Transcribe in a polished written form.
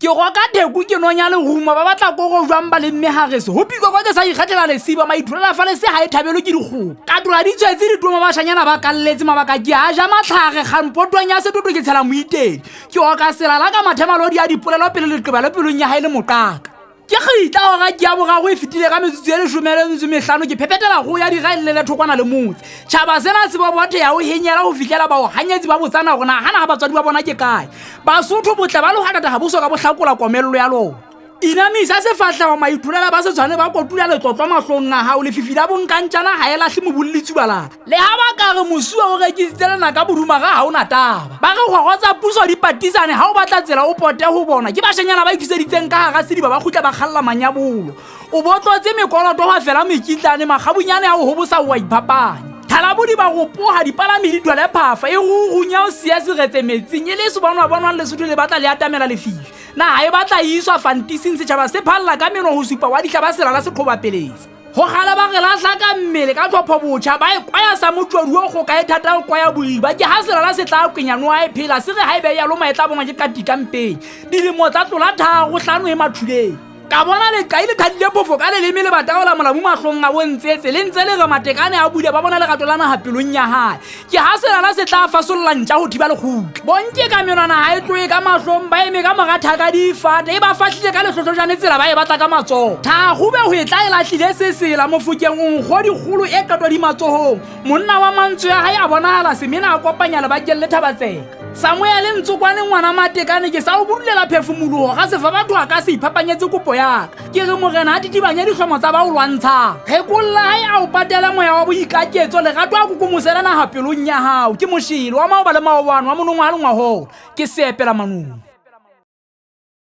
Ke roka theku ke nonya lerumo ba batla koro jwang ba lemme harese ho pikoko ke sa ikgethela lesiba maitholela fa lese ha e thabelwe ke dikgomo ka tlola di tswetse ditoma bashanyana ba kalletse mabaka ke a ja matlhare kgampotong ya setoto ke tshela moitedi ke oka selala ka mathemalodi a dipolelo pele leqeba le pelong ya hae le moqaka ke kgitla ora ke ya boraro e fetile ka metsotso e leshome le metso mehlano ke phephetela go ya diraelele le thokwana le motse tšhaba sena se bobothe ya o henyela go fitlhela bao hanyetsi ba botsana gore nagana ga batswadi ba bona ke kae basotho botle ba logakata ga boso ka bohlakola komelelo ya lona inamisa sefatlhego maitholela ba se tshwane ba kotula letlotlo mahlong a gago lefifi la bonkantšana ga e latlhe mobolli tsubalala le ga ba ka re mosuwa o rekisitse lena ka boduma ga ga o na taba ba re kgwego tsa puso di patisane ga o batla tsela o pote go bona ke bašanyana ba ithuseditseng ka gara sediba ba khutla ba kgalla manyabolo o botlotse mekoloto gwa fela mekitlane magabunyane a o gobosa o a iphapanya thalabodi ba go poga dipalami di dwale phafa e rurunya o sia seretse metsing e le se bonwa bonwang lesotho le batla le atamela lefifi na ga e batla e iswa fantising setšhaba se phalela ka meno go supa wa ditlha ba selala se qhoba pelesa go gala ba re latlha ka mmele ka tlhopho botšha ba e kwaya sa motswadi o go ka e thata go kwaya boriba ke ga selala se tla kwenyanoa e phela se re ga e be ya loma e tla bongwa ke katikampeng dilemo tsa tlola tharo tlhano e mathuleng ka bona lekai le thadile phofo ka leleme le bataola molamu mahlong a bontsetse le ntse le re matekane a bule ba bona lerato la naga pelong ya gae ke ga selala se tla fasolola ntša go thiba lekgutla bonke ka menwana ga e tloe ka mahlong ba eme ka mora thaka di fata e ba fahlile ka lehlohlojane tsela ba e batla ka matsogo thagobe go e tla e latlhile sesela mofokeng onkgo dikgolo e qetwa di matsogong monna wa mantswe ya gae a bonagala semena a kopanya lebakeng le thabatseka Samuele Ntsokwane ngwana Matekane ke sa o budulela phefumologo ga sefa batho a ka se iphapanyetse kopo yaka ke re morena a titibanye ditlhomo tsa ba o lwantshang rekolla gae a o patele moya wa boikaketso lerato a kokomosela naga pelong ya gago ke mošele wa maoba le maobane wa monongwa ga lengwagola ke seepela manong.